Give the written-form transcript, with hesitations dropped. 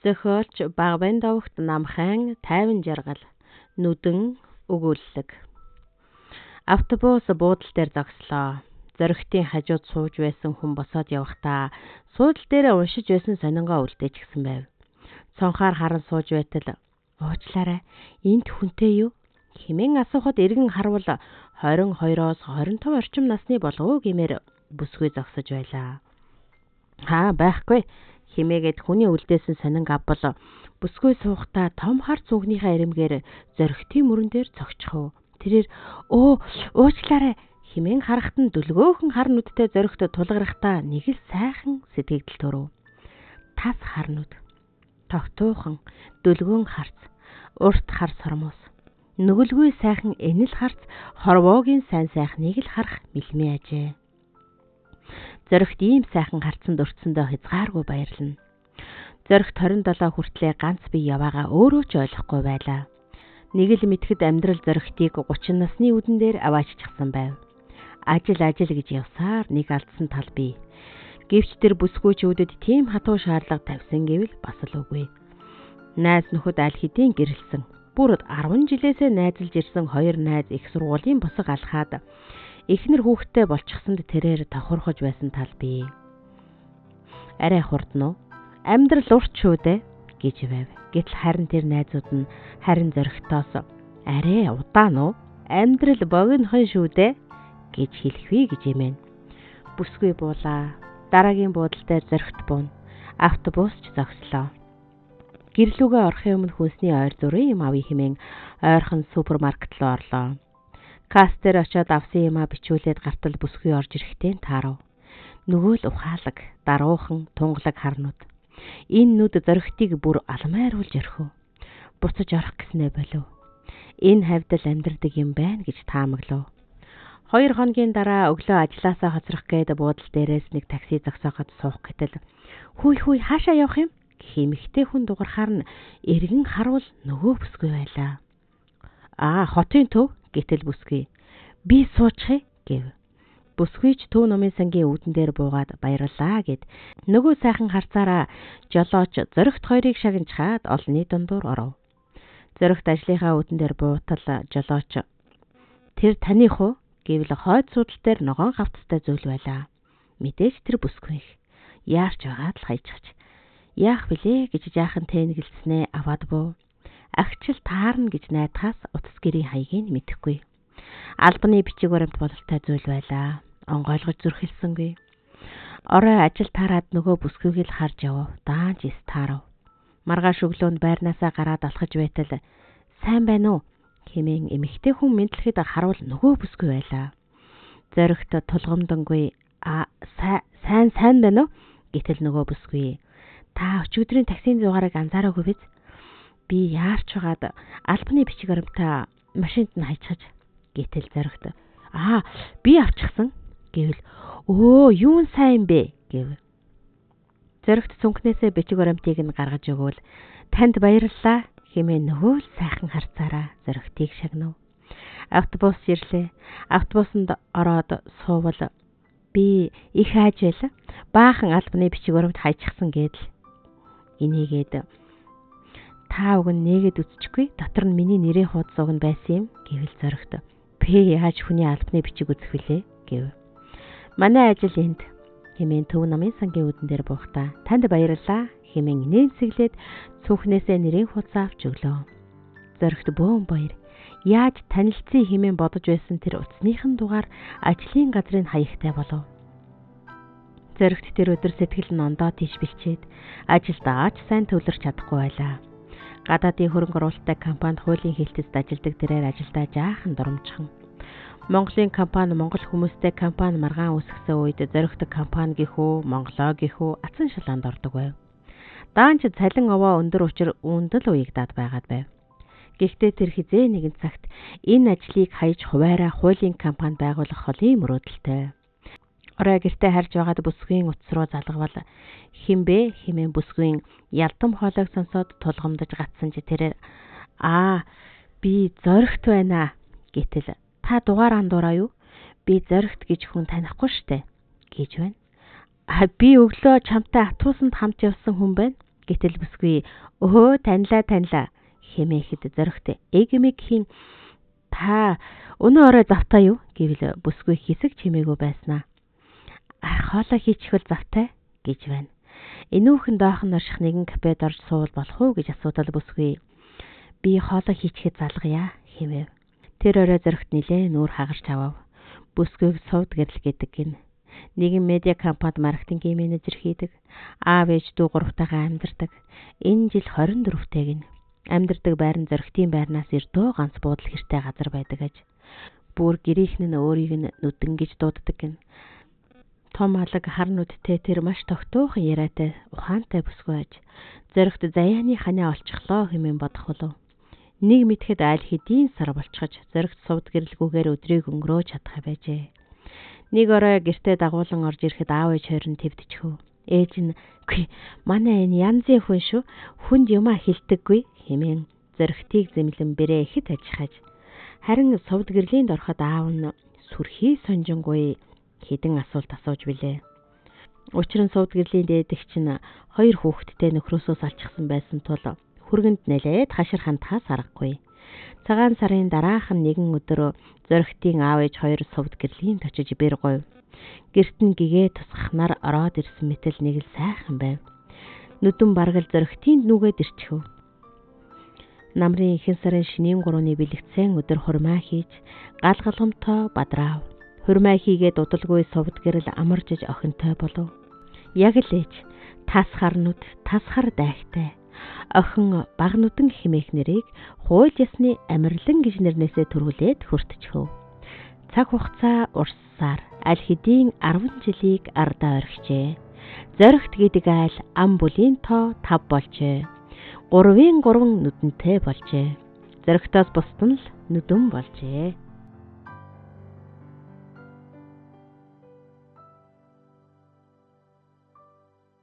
Зохиолч Багван давагт Намхан Тайван жаргал нүдэн өгүүллэг. Автобус буудал дээр зогслоо. Зоригтын хажууд сууж байсан хүн босоод явахдаа суудал дээрээ уншиж байсан сонингоо үлдээчихсэн байв. Цонхоор харан сууж байтал "Уучлаарай, энд хүнтэй юу?" хэмээн асуухад эргэн харвал 22-оос 25 орчим насны болов уу гэмээр бүсгүй зогсож байлаа. "Хаа, байхгүй" хэмээгээд хүний үлдээсэн сонин авбал бүсгүй суухдаа том хар цүнхнийхээ ирэмгээр зоригтын мөрөн дээр цогцохов. Тэрээр "Өө, уучлаарай" хэмээн харахад нь дүлгөөхөн хар нүдтэй зоригт тулгархдаа нэг л сайхан сэтгэгдэл төрөв. Тас хар нүд, тогтуухан дүлгөөн харц, урт хар сормуус, нүгэлгүй сайхан энэл харц хорвоогийн сайн сайхныг л харах мэлмээ ажээ. Зоригт ийм сайхан харцанд өртсөндөө хязгааргүй баярлна. Зоригт 27 хүртлээ ганц бие яваагаа өөрөө ч ойлгохгүй байлаа. Нэг л мэтгэд амьдрал зоригтыг 30 насны үдэн дээр авааччихсан байв. Ажил ажил гэж явсаар нэг алдсан тал бий. Гэвч тэр бүсгүйчүүдэд тийм хатуу шаардлага тавьсан гэвэл бас л үгүй. Найз нөхөд аль хэдийн гэрэлсэн. Бүр 10 жилээсээ найзалж ирсэн хоёр найз их сургуулийн босго алхаад эхнэр хүүхэдтэй болчихсонд тэрээр тохирхож байсан тал бий. Арай хурдан уу? Амьдрал урт шүү дээ гэж байв. Гэтэл харин тэр найзууд нь харин зоригтоос арай удаан уу? Амьдрал богинохон шүү дээ гэж хэлэхвээ гэж имэн. Бүсгүй буулаа. Дараагийн буудал дээр зоригт буuna. Автобус ч зогслоо. Гэрлүүгээ орохын өмнө хүнсний ойр зургийн юм авъя хэмээн ойрхон супермаркет руу орлоо. Касс дээр очиод авсан юмаа бичүүлээд гартал бүсгүй орж ирэхтэй таарав. Нөгөө л ухаалаг, даруухан, тунгалаг харнууд. Энэ нүд зоригтыг бүр алмайруулж орхив. Буцаж орох гэснээ болов. Энэ хавьд л амьдардаг юм байна гэж таамаглав. 2 хоногийн дараа өглөө ажлаасаа хоцрох гээд буудал дээрээс нэг такси зогсооход суух гэтэл "Хүй хүй, хаашаа явах юм?" гэх эмэгтэй хүн дугарахаар нь эргэн харвал нөгөө бүсгүй байлаа. "Аа, хотын төв" гэтэл бүсгүй "Би суучих" гэв. Бүсгүй ч төв номын сангийн үүдэн дээр буугаад баярлалаа гэд нөгөө сайхан харцаараа жолооч зоригт хоёрыг шагнажхаад олонний дундуур оров. Зоригт ажлынхаа үүдэн дээр буутал жолооч "Тэр таных уу?" гэвэл хойд суудал дээр ногоон хавтастай зүйл байлаа. Мэдээж тэр бүсгүй их. Яарч байгаад л хайчихч. Яах вүлээ гэж жаахан тэнэгэлснээ аваад буу. Агчил таарна гэж найдахаас утас гэрийн хаягийг мэдэхгүй. Албаны бичиг баримт бололтой зүйл байлаа. Онгойлгож зүрхэлсэнгүй. Орой ажил таарад нөгөө бүсгүйг л харж явв. Даанч эс таарав. Маргааш өглөөнд байрнаасаа гараад алхаж байтал "Сайн байна уу?" хэмээн эмэгтэй хүн мэдлэхэд харуул нөгөө бүсгүй байлаа. Зоригт тулгамдангүй "А сайн сайн байна уу?" гэтэл нөгөө бүсгүй "Та өчигдрийн таксийн дугаарыг анзаараагүй биз? Би яарч байгаад албаны бичиг баримтаа машинд нь хайчихаж" гэтэл зоригт "Аа, би авчихсан" гэвэл "Өө, юун сайн бэ?" гэв. Зоригт цүнхнээсээ бичиг баримтыг нь гаргаж өгвөл "Танд баярлалаа" хэмээн нөгөө л сайхан харцаараа зоригтыг шагнав. Автобус ирлээ. Автобусанд ороод суувал би их айж байла. Баахан албаны бичиг баримт хайчихсан гэдэл. Энийгээд "Та уг нь нээгээд үзчихгүй. Дотор нь миний нэрийн хуудас уг нь байсан юм" гэвэл зоригт "Би яаж хүний албаны бичиг үзэх вүлээ?" гэв. "Манай ажил энд" хэмээн төв намын сангийн үүдэн дээр буухтаа "Танд баярлалаа" хэмээн нэмсэглээд цүнхнээсээ нэрийн хуудас авч өглөө. Зоригт бөөн баяр. Яаж танилцъя хэмээн бодож байсан тэр утасныхан дугаар ажлын газрын хаягтай болов. Зоригт тэр өдөр сэтгэл нь ондоо тийш бэлчээд ажилдаа ч сайн төвлөрч чадахгүй байлаа. Гадаадын хөрөнгө оруулалттай компанид хуулийн хэлтэст ажилладаг тэрээр ажилдаа жаахан дурамжхан. Монголын компани монгол хүмүүстэй компани маргаан үүсгэсэн үед зоригт компани гэх үү, Монголоо гэх үү ацан шалаанд ордог байв. Даанч цалин овоо өндөр учир үүнд л уягдаад байгаад байв. Гэхдээ тэр хизээ нэгэн цагт энэ ажлыг хаяж хуваараа хуулийн компани байгуулах холын мөрөөдөлтэй. Орой гэртээ харж байгаад бүсгүйн утас руу залгавал "Хэн бэ?" хэмээн бүсгүйн ялдам хоолойг сонсоод тулгамдаж гатсан чи тэрээр "Аа, би зоригт байна" гэтэл "Та дугаар андуураа юу? Би зоригт гэж хүн танихгүй штэ" гэж байна. "А би өглөө чамтай автобусанд хамт явсан хүн байна" Гэтэл бүсгүй "Өхөө таньлаа таньлаа" хэмээхэд Зоригт эгмэг хин "Та өнөө орой завтай юу?" гэвэл бүсгүй хэсэг чимээгүй байснаа. "Хоолоо хийчихвэл завтай" гэж байна. Энүүхэн доохон орших нэгэн кафед орж суувал болох уу гэж асуудал бүсгүй. "Би хоолоо хийчихэд залгая" хэмээв. Тэр орой Зоригт нилээн нүүр хагарч авав. Бүсгүйг сувд гэрэл гэдэг гин. Нэгэн медиа компанид маркетингийн менежер хийдэг. Аав ээж дүү гуравтайгаа амьдардаг. Энэ жил 24-тэй гин. Амьдардаг байр нь Зоригтын байрнаас эрдөө ганц буудал хэртэй газар байдаг аж. Бүр гэрийнхэн нь өөрийг нь нүдэн гэж дууддаг гин. Том алаг хар нүдтэй тэр маш тогтуухан яриатай ухаантай бүсгүй аж. Зоригт заяаны ханиа олчихлоо хэмээн бодох болов. Нэг мэдэхэд аль хэдийн сар болчихож Зоригт сувд гэрэлгүйгээр өдрийг өнгөрөөж чадах байжээ. Нэг орой гэртээ дагуулan орж ирэхэд аав ээж хоёр нь твдчихв. Ээж нь "Үгүй, манай энэ янзын хүн шүү. Хүнд юмаа хэлдэггүй" хэмээн Зоригтыг зэмлэн бэрээ ихэд ажихаж. Харин сувд гэрлийн ороход аав нь сүрхий сонжингүй хэдэн асуулт асууж билээ. Учир нь сувд гэрлийн дээдэгч нь хоёр хүүхэдтэй нөхрөөсөө салчихсан байсан тул хүргэнд нэлээд хашир хандхаас аргагүй. Цагаан сарын дараах нь нэгэн өдөр Зоригтын аав ээж хоёр сувд гэрлийн очиж бэр говь. Гэрт нь гэгээ тусгахнаар ороод ирсэн мэтэл нэг л сайхан байв. Нүдэн бараг л Зоригтын нүгэд ирчихв. Намрын ихэнх сарын шинийн 3-ны бэлэгцэн өдөр хурмаа хийж гал галгамтай бадраав. Хурмаа хийгээд удалгүй сувд гэрэл амаржиж охинтой болов. Яг л ээж тас хар нүд, тас хар дайхтай. Охин баг нүдэн хэмээх нэрийг хууль ёсны амирлан гэж нэрнээсээ төрүүлээд хүртчихв. Цаг хугацаа урссаар аль хэдийн 10 жилийг ардаа орхижээ. Зоригт гэдэг айл ам бүлийн тоо 5 болжээ. 3-ын 3 нүдэнтэй болжээ. Зоригтоос бусад нь л нүдэн болжээ.